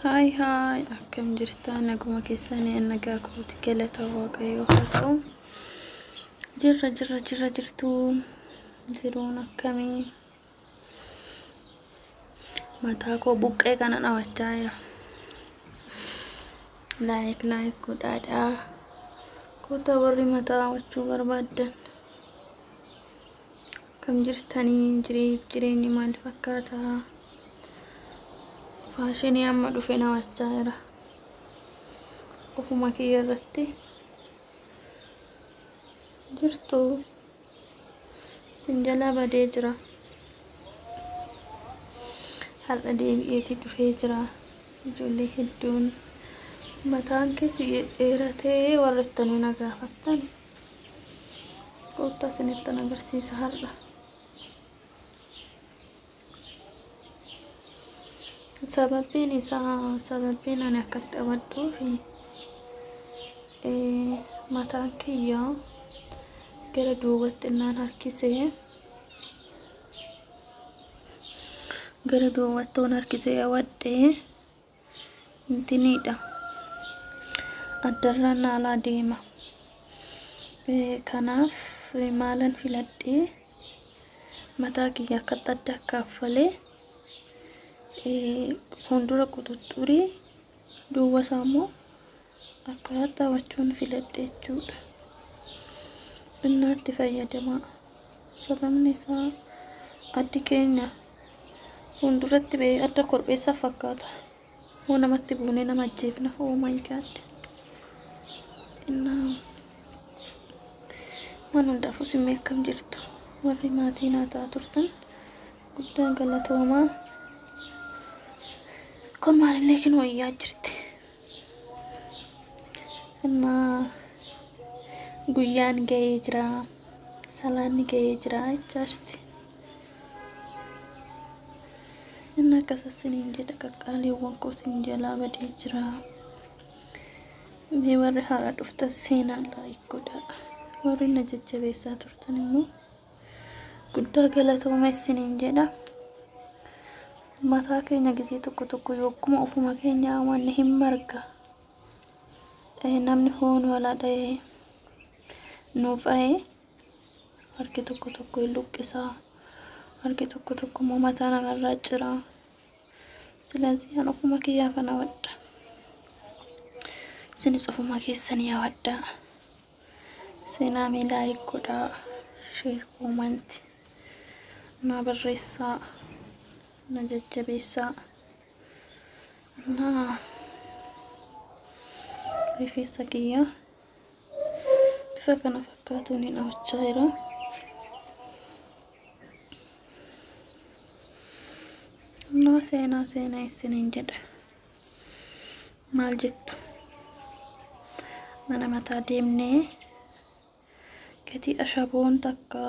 Hi hi, akkam jirtaa? Naguma keessanii? Nagaa kooti, galata Waaqayyoo haa ta'u. Jirra jirra jirra, jirtuu? Jiruun akkamii? Mataa koo buqqee kana dhawachaa jira. Like like godhaadhaa. Kottaa warri mataa hawachuu barbaaddan. Akkam jirtanii? Jiriif jireenyi maal fakkaata? Faashinii amma dhufe hawachaa jira. Ofuma kiyya irratti jirtu sin jalaa badee jira. Har'a deebi'eeti dhufee jira. Ijoollee hedduun mataan keessi dheeratee warra ittanii na gaafattan. Kottaa isinittan agarsiisa har'a. Sababbiin isaa, sababbiin ani akkatti hawwadhuufi mataan kiyya gara duubatti innaan harkisee, gara duubatti waan harkisee hawadhee intiniidha. Addarraan naalaa deema. Kanaaf maalan filadhee mataa kiyya akkatti adda kaaffalee fuuldura quxuxxurii, duuba isaa immoo akkatti hawachuun filadhe jechuudha. Innaatti fayyadamaa. Sababni isaa addi keenya fuulduratti ba'ee adda korbeessaa fakkaata. Hoo namatti buunee nama ajjeefna. Oh my God. Innaa waan hundaafuu simmee akkam jirtu? Warri maatii naa ta'aa turtan guddaa galatoomaa. Kun maalillee kinoo iyyaa jirti. Innaa guyyaan ga'ee jira. Salaanni ga'ee jira jechaarti. Inni akkas isiniin jedha, qaqqaaliiwwan koo, sin jalaa badee jira. Mee warri haaraa dhuftan seenaa like godhaa. Warri na jajjabeessaa turtan immoo guddaa galatooma isiniin jedha. Mataa keenya gisee tokko tokko yogguma ofuma keenya wanni hin marga. Namni hoonu alaa dhahee nuuf dhahee harki tokko tokko hin luqqisaa. Harki tokko tokko immoo mataa namarraa ciraa. Silazii an ofuma kiyyaafan hawadha. Isinis ofuma keessanii hawadhaa. Seenaa mee like godhaa. Share, comment. Na barreessaa. Na jajjabeessaa. Na rifeensa kiyya bifa kana fakkaatuun hin hawachaa jira. Na seenaa seenaa isiniin jedha. Maal jettu? Mana mataa deemnee gatii ashaboon takka,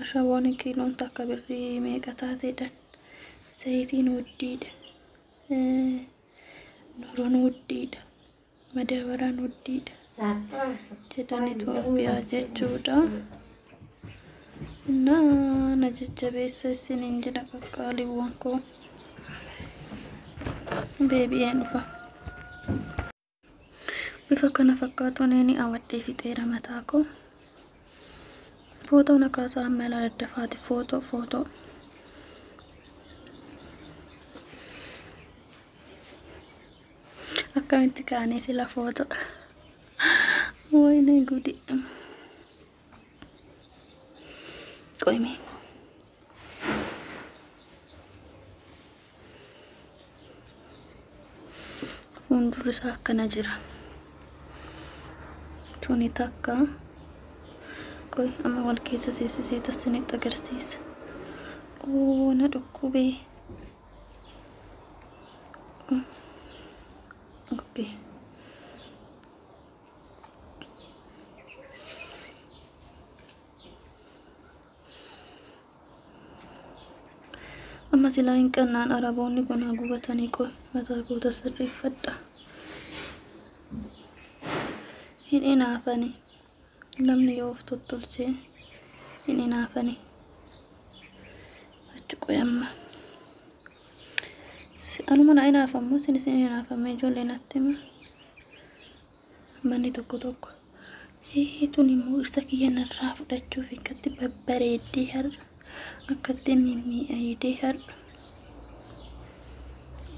ashaboon kiiloon takka birrii meeqa taateedhan? Zayitiin wuddiidha. Nuroon wuddiidha. Madaabaraan wuddiidha. Jedhan Itoophiyaa jechuudha. Na na jajjabeessa isiniin jedha, qaqqaaliiwwan koo. Deebi'een dhufa. Bifa kana fakkaatuun inni hawadhee fixeera mataa koo. Footoo na kaasaa amma ilaa daddafaati, footoo footoo. Akkamitti kaanee sila footoo? Wayne gudi. Qoyme. Fuuldurri isaa akkana jira. Tuni takka. Qoy, amma wal keessa seessisee tasinitti agarsiisa. Oo, na dhukkubee. Okay. Amma silaa hin qannaan araboonni kun haa gubatanii. Qoy, mataa koota sirreeffadha. Hin inaafani. Namni yoo of tottolchee hin inaafani. Achi qoy amma. Anuma na hinaafamu isin isin hinaafame ijoollee natti hima. Manni tokko tokko tun immoo dhirsa kiyya narraa fudhachuuf akkatti babbareeddee har'a akkatti mimmiidhagdee har'a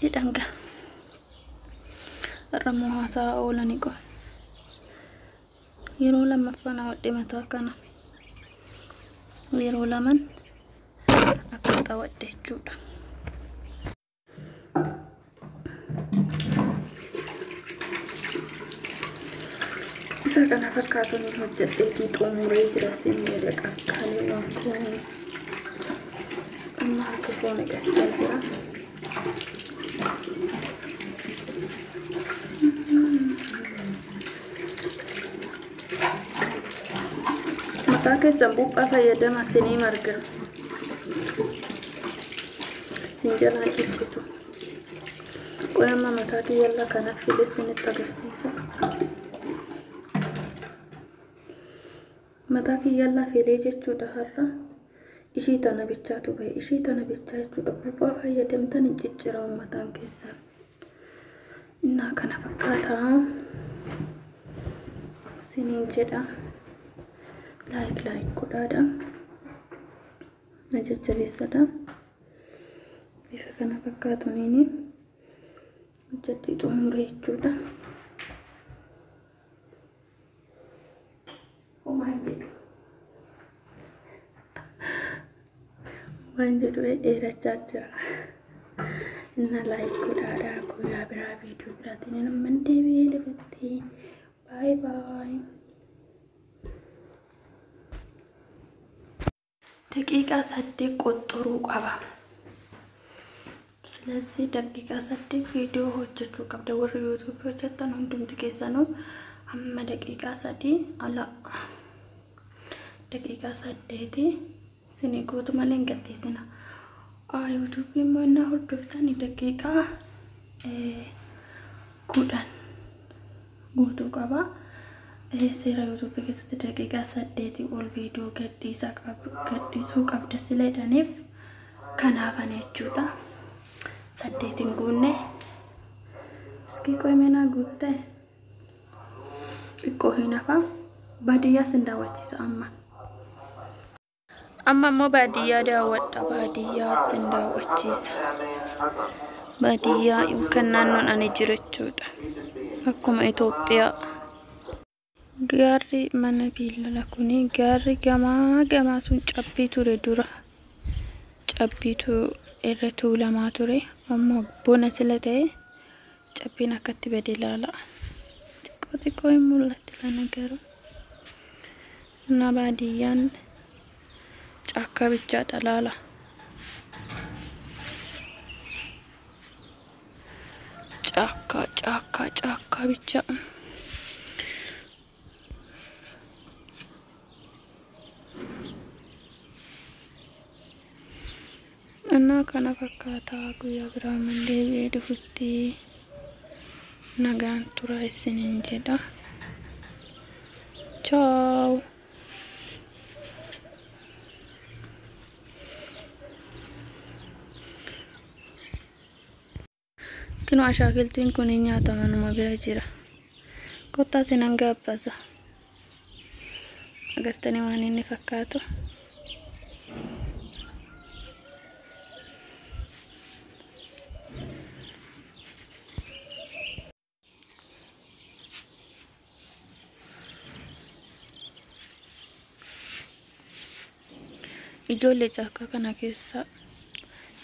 jedhan gaa. Har'a immoo haasaa oolani qofa. Yeroo lammaffaa na wadhe mataa kana. Yeroo laman akka xawadhe jechuudha. Bifa kana fakkaatuun hojjedheetii xumuree jira simbira qaqqaalee kun amma harka koo naqachaa jira. Mataa keessan buuphaa fayyadama sinii marga. Sin jalaan ciccitu. Qoy amma mataa kiyyalla kana fide sinitti agarsiisa. Mataa kiyyallaa filee jechuudha har'a. Ishii tana bichaatu bahe. Ishii tana bichaa jechuudha. Buuphaa fayyadamtan hin cicciramu mataan keessan. Innaa kana fakkaataa siniin jedha. Like like godhaadha. Na jajjabeessadha. Bifa kana fakkaatuniini hojjedhee xumure jechuudha. Homaa hin jedhu. Waan jedhu dheerachaa jira. Inna like godhaadha. Guyyaa biraa viidiyoo biraatiin namman deebi'ee dhufutti. Bye bye. Daqiiqaa 8 qoxxoruu qaba. ስለዚህ daqiiqaa 8 viidiyoo hojjechuu qabda. Warri yuutuubii hojjetan hundumti keessanuu hamma daqiiqaa 3 ala daqiiqaa 8 isinii guutu malee hin gadhiisina. Yuutuubii immoo innaa hordoftan daqiiqaa 10 guutuu qaba. Seera yuutuubii keessatti daqiiqaa 8 ol viidiyoo gadhiisuu qabda sila jedhaniif kanaafan jechuudha. 8 guunne iski qoy menaa guutte xiqqoo hin hafa. Baadiyyaa sin daawwachiisa amma. Amma immoo baadiyyaa daawwadha. Baadiyyaa sin daawwachiisa. Baadiyyaa yookaan naannoon ani jiru jechuudha. Akkuma Itoophiyaa. Gaarri mana biillala kuni gaarri gamaa gamaa sun cabbii ture dura. Cabbiitu irra tuulamaa ture. Amma bona sila ta'e cabbiin akkatti bade ilaala. Xiqqoo xiqqoo hin mul'atti lana garuu. Innaa baadiyyaan caakkaa bichaadha laala. Caakkaa caakkaa caakkaa bichaa. Innaa kana fakkaataa guyyaa biraa deebi'ee dhufutti nagaan tura isiniin jedha. Chaaw. Kinoo ashaakiltiin kun hin nyaatamanuma bira jira. Kottaa sinan gaabbaza. Agartanii waan inni fakkaatu. Ijoollee caakkaa kana keessa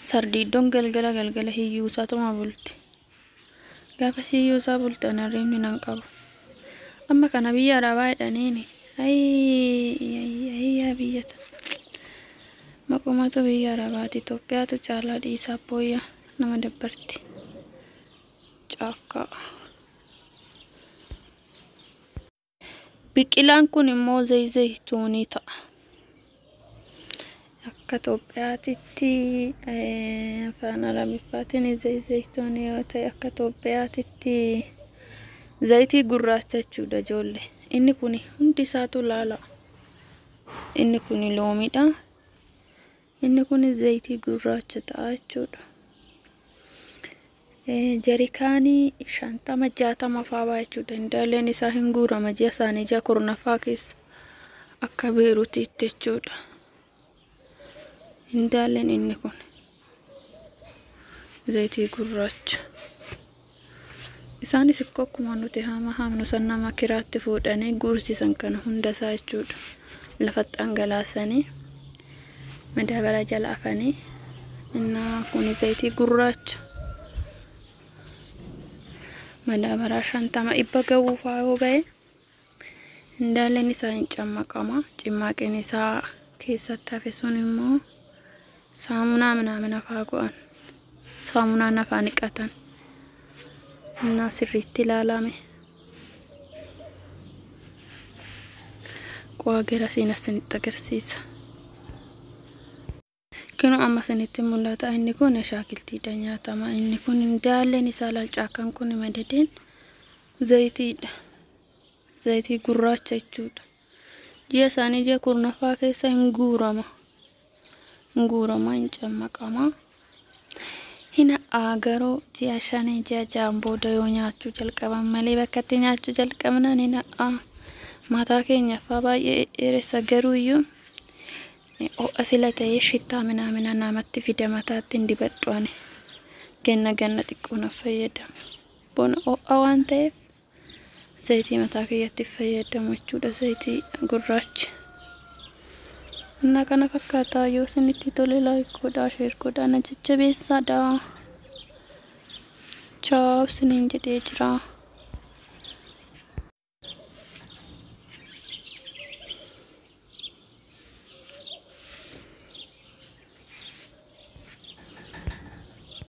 sardiiddoon galgala galgala hiyyuusaatuma bulti. Gaafa hiyyuusaa bultan hirribni nan qabu. Amma kana biyya arabaa jedhaniini. Ayii biyya tana. Maqumatu biyya arabaati. Itoophiyaatu caalaa dhiisaa booyya nama dabbarti. Caakkaa. Biqilaan kun immoo zayituunii ta'a. Akka Itoophiyaatitti afaan Arabiffaatiin zayituunii yoo ta'e akka Itoophiyaatitti zayitii gurraacha jechuudha ijoollee. Inni kun hundi isaatu laala. Inni kun loomiidha. Inni kun zayitii gurraacha ta'a jechuudha. Jarikaanii 50 60 fa'aa jechuudha. Indaaleen isaa hin guurama ji'a isaanii ji'a 10ffaa keessa akka Beerutiitti jechuudha. Indaaleen inni kun zayitii gurraacha. Isaanis ikkoo akkuma nuti haama haamnu san nama kiraatti fuudhanii guursisan kana hundasaa jechuudha. Lafatti dhangalaasanii madaabara jala afanii. Innaa kun zayitii gurraacha. Madaabaraa 50 100 ga'uu fa'aa yoo ba'e indaaleen isaa hin cammaqama. Cimmaaqeen isaa keessatti hafe sun immoo saamunaa minaamina fa'aa go'an. Saamunaa nafaa niqatan. Innaa sirriitti ilaalame. Qo'aa gara siin asinitti agarsiisa. Kinu amma isinitti mul'ata. Inni kun shaakiltiidha nyaatama. Inni kun indaaleen isaa lalcaakkaan kun madadeen zayitiidha. Zayitii gurraacha jechuudha. Ji'a isaanii ji'a 10ffaa keessa hin guurama. Hin guurama, hin cammaqama. Hin ha'aa garuu ji'a 5 ji'a 6 booda yoo nyaachuu jalqaban malee bakka itti nyaachuu jalqabnaan hin ha'aa. Mataa keenyaffaa baay'ee dheeressa garuu iyyuu ho'a sila ta'ee shittaa minaamina namatti fida mataatti hin dibadhu ani. Ganna ganna xiqqoo na fayyadama. Bona ho'a waan ta'eef zayitii mataa kiyyatti fayyadamu jechuudha zayitii gurraacha. Innaa kana fakkaataa yoo isinitti tole like godhaa, share godhaa, na jajjabeessaadha. Chaaw isiniin jedhee jira.